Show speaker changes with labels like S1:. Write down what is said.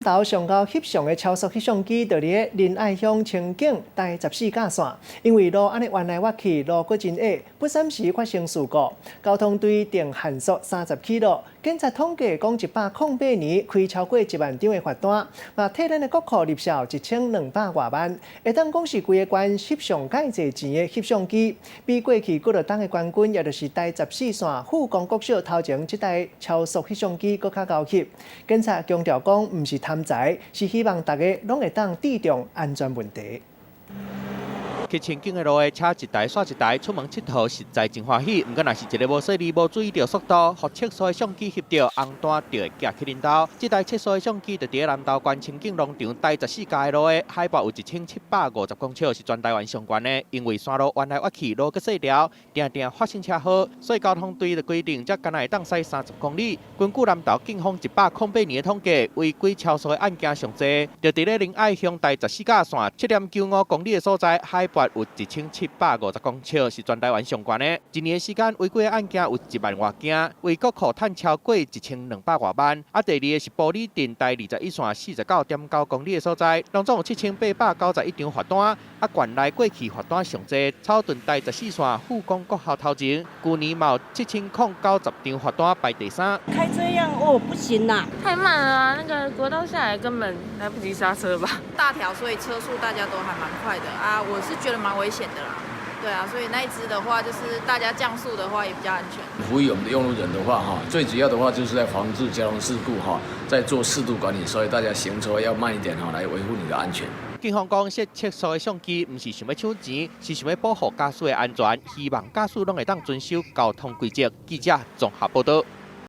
S1: 頭上𠢕翕相的超速翕相機，就佇咧仁愛鄉清境第十四甲線，因為路按呢彎來彎去，路閣真矮，不三時發生事故。交通隊定限速30起落，警察統計講108年開超過1萬張的罰單，嘛替咱的國庫入數1200外萬，會當講是規個縣翕相蓋濟錢的翕相機，比過去幾落冬的冠軍，也就是台十四線富岡國小頭前這台超速翕相機閣較𠢕翕。警察強調講，毋是貪財，是希望大家攏會當注重安全問題。
S2: 去清境的路的車一台煞一台，出門𨑨迌實在真歡喜。毋過若是一个無細膩、無注意著速度，予測速的相機翕著紅單，就會寄去恁兜。這台測速的相機就佇咧南投縣清境農場第十四甲的路的，海拔有1750公尺，是全台灣上懸的。因為山路彎來彎去，路閣細條，定定發生車禍，所以交通隊就規定，才干焦會當駛30公里。根據南投警方108年的統計，違規超速的案件上濟，就佇咧仁愛鄉第十四甲線7.95公里的所在，海拔有1750公尺，是全台灣上懸的。一年時間違規的案件有1萬外件，為國庫趁超過1200外萬。啊，第二个是埔里鎮第21線49.9公里的所在，攏總有7891張罰單。啊，縣內過去罰單上濟，草屯第十四線富岡國校頭前，舊年嘛有7090張罰單排第三。
S3: 開這樣哦，不行啦，
S4: 太慢了啊！那個國道下來根本來不及剎車吧？
S5: 大條，所以車速大家都還蠻快的啊。我是覺得蠻危險的啦，對啊，所以那一支的話，就是大家降速的話也比較安全。
S6: 呼籲我們的用路人的話，哈，最主要的話就是在防治交通事故，哈，在做適度管理，所以大家行車要慢一點，哈，來維護你的安全。
S2: 警方講，設測速的相機，毋是想欲搶錢，是想欲保護駕駛的安全，希望駕駛攏會當遵守交通規則。記者綜合報導。